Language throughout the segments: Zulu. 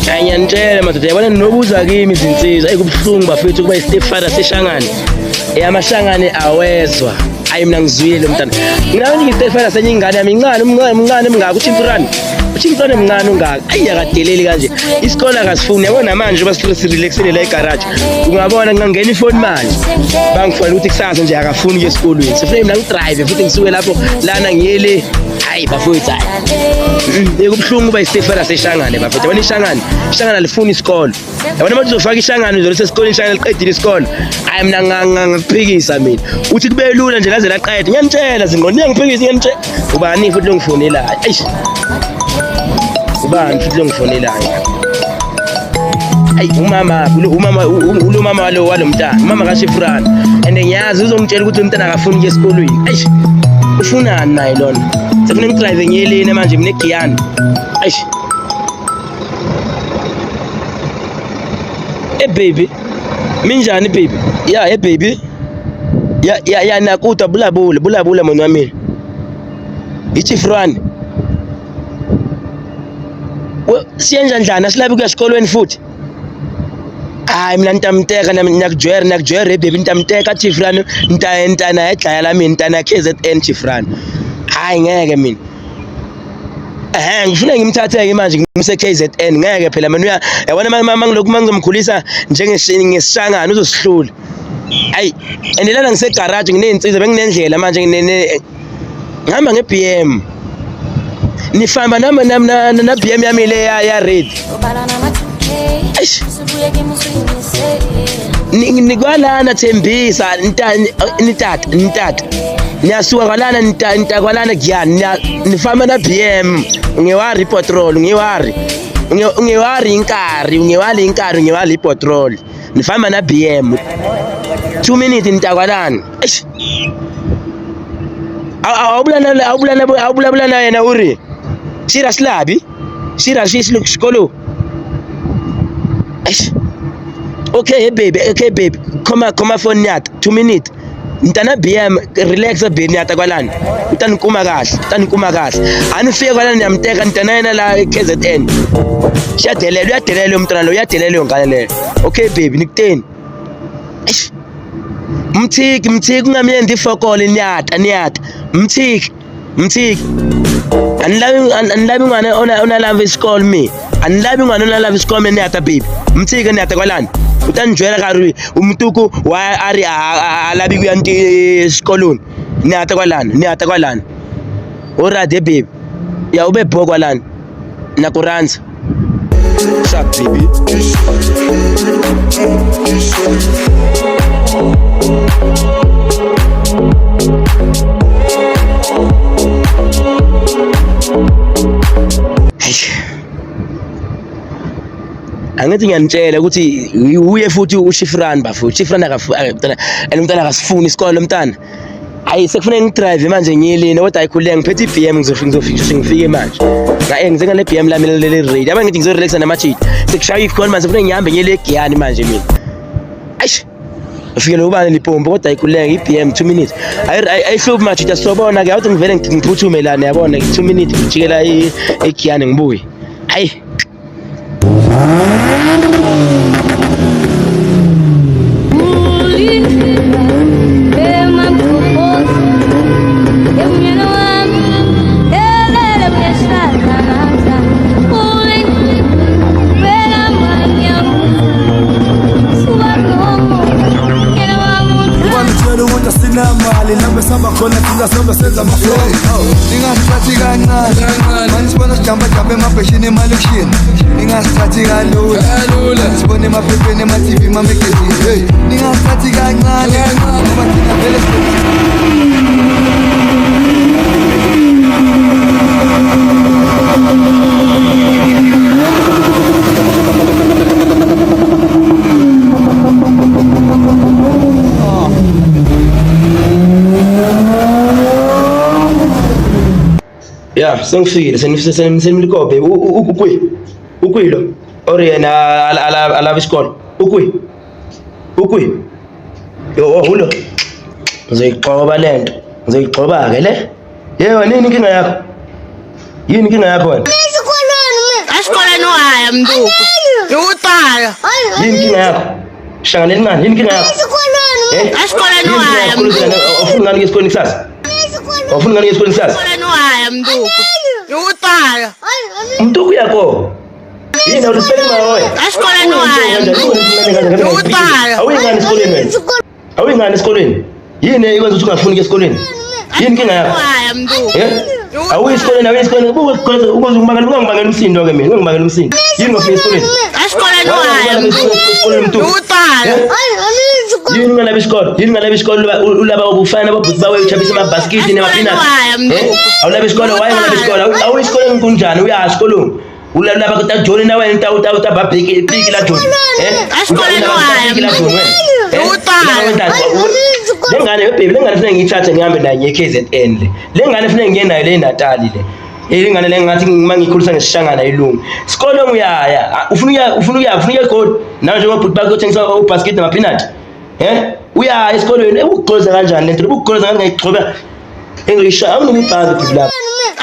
Hayi, ngiyanitshela madoda, yabona ninobuza kimi izinsizwa, eyi kubuhlungu bafethu ukuba i-stepfather seshangane. Amashangane awezwa. Ayi mina ngizwile lo mntana. Mina ngiyi-stepfather senye ingane yami incane, umncane, umncane mngaka, uchimpurani. Uchimpurani mncane ungaka. Ayi akadeleli kanje. Isikole akasifuni. Yabona manje njengoba sirelaxile la egaraji. Ungabona ngingangena ifoni manje. Bangifonela ukuthi kusasa nje akafuni ukuya esikolweni. Sifune mina ngidrive futhi ngisuke lapho lana ngiyele. Hayi bafowethu hayi. Kubuhlungu uba i-stepfather seshangane bafethu. Yabona ishangane, ishangane alifuni isikole. Yabona manje uzofaka ishangane uzolisa esikoleni ishangane liqedile isikole. Hayi mina ngakuphikisa mina. Uthi kube lula nje laze laqeda. Ngiyanitshela zingqondo, niyangiphikisa ngiyanitshela. Ubani futhi longifonelayo? Eish. Ubani futhi longifonelayo? Ayi umama, umama ulo mama walo walo mntana, umama kaShifrana. And ngiyazi uzongitshela ukuthi lo mntana akafuni ukuya esikolweni. Eish. Ufunani naye lona? Sefuna ngidrive ngiyelena manje mina eGiyani. Eish. Hey baby. Minjani baby? Yeah, hey baby. Ya ya ya nakuta bulabula bulabula mona wa mina. Ichifrani. Siyenza njani asilabi kuya esikolweni futhi? Hayi mina nitamteka na nakujwera nakujwera hey baby nitamteka Chifrani nta ntana yadlaya la mina ntana KZN Chifrani. Hayi ngeke mina. Ehhe ngifuna ngimthathe-ke manje ngimse KZN ngeke phela mina uya yabona mangilokhu mangizomkhulisa njengesishangane uzosihlula. Ayi and lana ngisegaraji nginey'nsiza benginendlela manje ngihamba nge-BM. Nifamba nami na BM yami le ya red. Eish. Nikwalana Thembisa nitata nitata niyasuka kwalana nitakwalana giyani nifamba na BM ngiwari ipetrol ngiwari ngiwari inkari ngiwali inkari ngiwali ipetrol nifamba na BM 2 minutes nitakwalana. Eish. Awubulana awubulana awubulana yena uri shira silabi shira xikolo. Eish. Okay hey baby, okay baby, khoma khoma phone nyata 2 minutes ntana BM relax baby nyata kwalana u ta ni kuma kahle u ta ni kuma kahle a ni fike kwalana niyamteka ntana yena la KZN xiyadelela uyadelela umntwana lo uyadelela leyo ngane leyo. Okay baby nikuteni. Eish. Mthiki mthiki ungamyendi ifokolo niyata niyata mthiki mthiki anilavi anilavi n'wana ona lava isikolo mi anilavi n'wana ona lava isikolo mi niyata baby mthiki niyata kwalani u ta ni byela ka ri umutuku wa a ri a lavi ku ya esikolweni niyata kwalani niyata kwalani alright baby ya ube bo kwalani na ku rhandza. Sharp baby. Angithi ngiyanitshela ukuthi uye futhi uShifrani bafo. UShifrani akafuni mntana and umntana akasifuni isikole umntana. Hayi sekufuneka ngidrive manje ngiyelina kodwa ayikhululeke ngiphethe i-BM ngizofika ngizofika ngifike manje. Ngaye ngize ngale BM lami leli ready. Yaba ngithi ngizorelaxa namajita. Sekushaya ikhona manje sekufuneka ngihambe ngiyele eGiyani manje mina. Eish. Ufike ubani lipompo kodwa ayikhululeke i-BM 2 minutes. Ayihluphi majita sobona ke awuthi ngivele ngiphuthume lana yabona 2 minutes ngijikela eGiyani ngibuye. Hayi. Khona thina sobe senza amaflow ningasithathi kancane manje sibona sijamba jamba emabheshini emalokishini ningasithathi kalula sibone emaphepheni ema-tv emamegazini hey ningasithathi kancane ngoba thina vele. Ya, sengifikile senimlikobhe ukwi ukwilo or yena alava isikolo ukwi ukwi yo hulo. Ngizoyigxoba lento. Ngizoyigxoba ke le. Yebo, nini inkinga yakho? Yini inkinga yakho wena? Esikolweni uhaya mntuku. Utaya. Yini inkinga yakho? Shangane elincane, yini inkinga yakho? Eh? Esikolweni Yini inkinga uhaya yakho? mntuku. Awufuni ngani esikolweni kusasa? Awufuni ngani esikolweni kusasa? Esikolweni uhaya mntuku. Utaya. Mntuku yako. Yini awuspeli mawe? Esikolweni uhaya mntuku. Utaya. Awuyingani esikolweni wena? Awuyingani esikolweni? Yini ekwenza ukuthi ungafuni ukuya esikolweni? Yini inkinga yakho? Uhaya mntuku. Eh? Awuyi esikolweni, awuyi esikolweni. Buka ukuxolisa, ukuze ungibangela ungangibangela umsindo ke mina, ungangibangela umsindo. Yini ungafuni esikolweni? Esikolweni uhaya mntuku. Esikolweni mntuku. Utaya. Eh? Yini ungalabi isikolo? Yini ungalabi isikolo ulaba ubufana ababhuti bawe uchabisa amabhasikiti nemapinati? Eh? Awulabi isikolo, why ungalabi isikolo? Awuyi esikolweni kunjani? Uya esikolweni. Ulaba kuta Joni na wena uta uta uta babhiki piki la Joni. Eh? Esikolweni uhaya Piki la Joni wena. Eh? Utaya. Le ngane yo baby, le ngane funeka ngiyithathe ngihambe nayo ngiye KZN le. Le ngane funeka ngiye nayo le eNatali le. Le ngane le ngathi uma ngikhulisa ngesishangana ilungu. Sikole uyaya, ufuna ukuya ufuna ukuya ufuna ukuya egoli. Nawe njengoba bhuti bakho uthengisa ubasket nama-peanut. Eh? Uyaya esikolweni, ukugqoza kanjani lento? Ukugqoza kanjani ngayigxoba. Engiyisha awunike ibhasi bhuti lapha.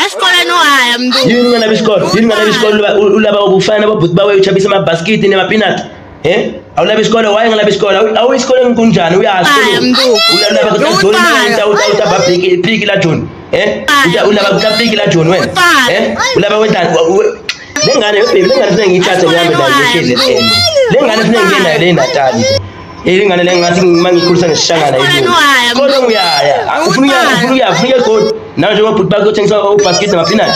Esikolweni uhaya mntuku. Yini ungalabi isikolo? Yini ungalabi isikolo ulaba ubufana ababhuti bawe uchabisa amabhasikiti nema-peanut? Eh? Awulabi isikolo, why ungalabi isikolo? Awuyi esikolweni kunjani? Uya Haya esikolweni. mntuku. Ulaba kuta Joni Utaya. uta uta uta babhiki piki la Joni. Eh? Uta ulaba kuta piki la Joni wena. Utaya. Eh? Ulaba wendani? Le ngane yo baby, le ngane funeka ngiyithathe ngihambe nayo ngiye KZN. Le ngane funeka ngiye nayo le eNatali. Le ngane le ngathi uma ngikhulisa ngesishangana Esikolweni ilungu. uhaya Sikole uyaya. Ufuna ukuya ufuna ukuya ufuna ukuya egoli. Nawe njengoba bhuti bakho uthengisa ubasket nama-peanut. Eh?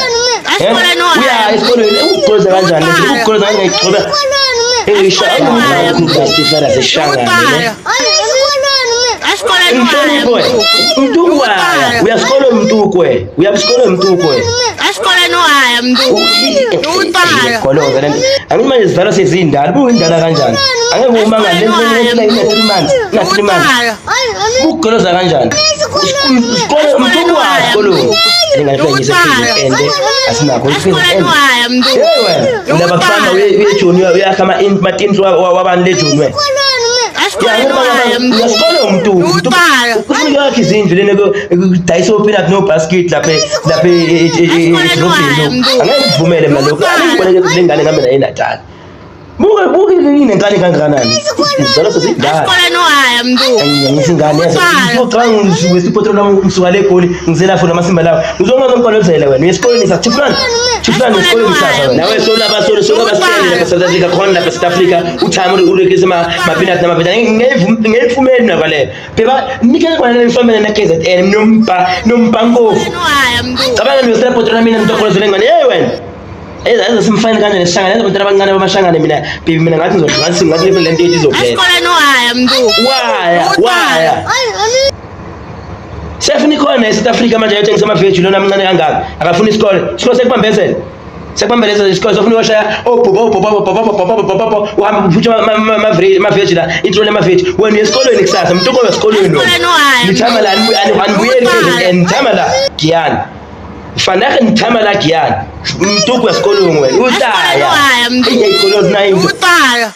Esikolweni uhaya Uyaya esikolweni, ukugqoza kanjani? Ukugqoza kanjani ngayigxoba. Engiyisha awunike seshangane le. Utaya. Esikolweni uhaya Inhlonipho wena. mntuku. Mntuku waya. Uyasikolo mntuku wena. Uyasikolo mntuku wena. Esikolweni uhaya mntuku. Utaya. Goloza lento. Angithi manje sizalwa sezindala. Buyindala kanjani? Angeke umangale lento ina 3 months. Ina 3 months. Utaya. Ukugoloza kanjani? Isikolo mntuku waya isikolo. Lengane ngise ende asinakho Esikolweni ende. uhaya mntuku. Hey wena, ulaba kufamba uye Joni uyakha ama-matintlo wabantu le Joni wena. Esikolweni uhaya mntuku. Uyasikolo mntu. Utaya. Kufuneka yakhe izindlu lena kudayisa o-peanut no-basket lapha lapha edrobheni. Angeke ngivumele mina lokho. Angikuboneke le ngane ngihambe nayo eNatali. Buka buka inenkani kangakanani. Izizalo sezindala. Esikolweni uhaya mntuku. Angiyangisa ingane yazo. Ngicabanga ngisuke isipotro lami ngisuka le Egoli ngizela funa amasimba lawo. Ngizongaze ngikolozele wena. Uye esikolweni sasa. Chifulani. Chifulani esikolweni sasa wena. Nawe solaba solo solaba sele lapha South Africa khona lapha South Africa uthame urekise ma ma-peanut nama-peanut. Ngeyivumeli mina kwaleyo. Phela nikele kona nifamele na KZN nompa nompa nkofu. Esikolweni uhaya mntuku. Cabanga ngiyosela potro lami mina ngitokolozele ingane. Hey wena. Eza simfane kanjani esishangane abantu abancane bamashangane mina baby mina ngathi ngizodla ngathi le nto yethu izophela. Esikolweni uhaya mntuku. Waya waya. Sefuna ikhona eSouth Africa manje ayothengisa amaveji lona amncane kangaka. Akafuni isikole. Isikole sekubambezela. Sekubambezela isikole sofuna uyoshaya obhobo obhobo obhobo obhobo obhobo obhobo uhamba uphutha amaveji la introle amaveji. Wena uye esikolweni kusasa mntu oya esikolweni wena. Esikolweni uhaya Nithama la anibuyeli KZN nithama la Giyani. Fanele nithama la Giyani. Mntu esikolweni wena. Utaya. Esikolweni uhaya mntuku. Iyayigolozi na into. Utaya.